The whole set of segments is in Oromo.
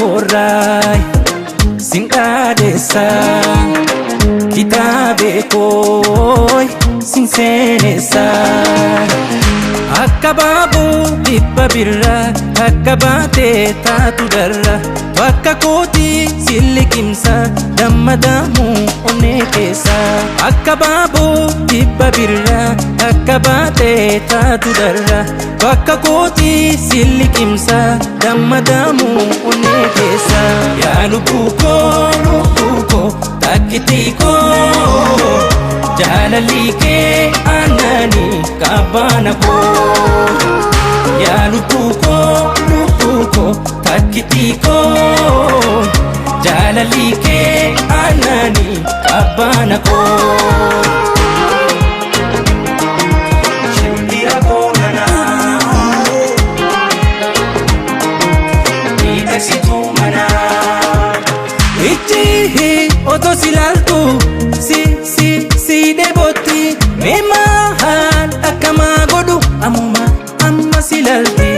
Koorraa sin dhaadessa, kitaabee kooy sin seenessa. Akka baabuu dhibba birraa takka baatee taatu darra, bakka kootii sin liqimsa dammadamuu onnee keessa. Akka baabuu dhibba birraa takka baatee taatu darra, bakka kootii sin liqimsa dammadamuu onnee keessa. Yaa lubbuu koo, lubbuu koo, takkitii koo, jaalalli kee aananii qabbaana koo. Yaa lubbuu koo, lubbuu koo, takkitii koo, jaalalli kee aananii qabbaana koo. Shimbira koo nanaa, miidhagsituu manaa. Ijji otoo si ilaaltu si si si dheebotti, mee maal akkamaa godhu ammuma amma si ilaalti.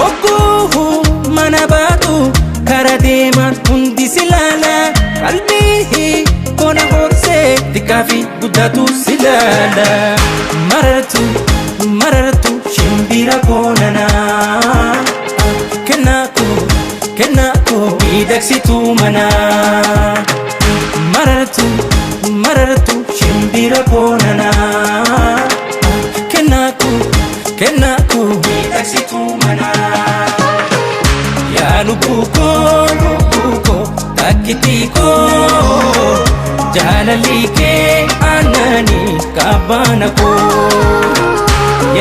Ogguu mana baatu kara deeman hundi si ilaala, qalbii kona horsee xiqqaa fi guddaatu si ilaala. Marartu, marartu, shimbira koonanaa, kennaa koo, kennaa koo, miidhagsituu manaa. Marartu, marartu, shimbira koonanaa, kennaa koo, kennaa koo, miidhagsituu manaa. Yaa lubbuu koo, lubbuu koo, takkitii koo, jaalalli kee aananii qabbaana koo.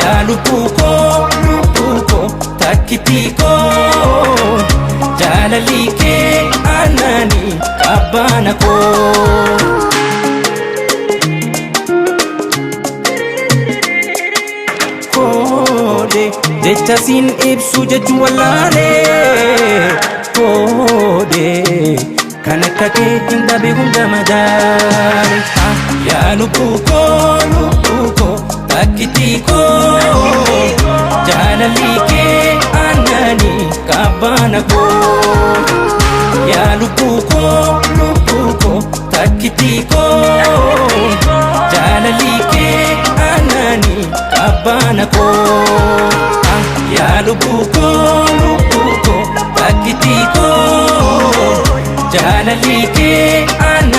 Yaa lubbuu koo, lubbuu koo, takkitii koo, jaalalli kee aananii qabbaana koo. Koode jecha siin ibsu jechuu wallaalee, koode kan akka kee hin dhabe hunda madaale. Yaa lubbuu koo, lubbuu koo, takkitii koo, jaalalli kee aananii qabbaana koo. Yaa lubbuu koo, lubbuu koo, takkitii koo, jaalalli kee aananii qabbaana koo. Yaa lubbuu koo, lubbuu koo, takkitii koo, jaalalli kee aananii.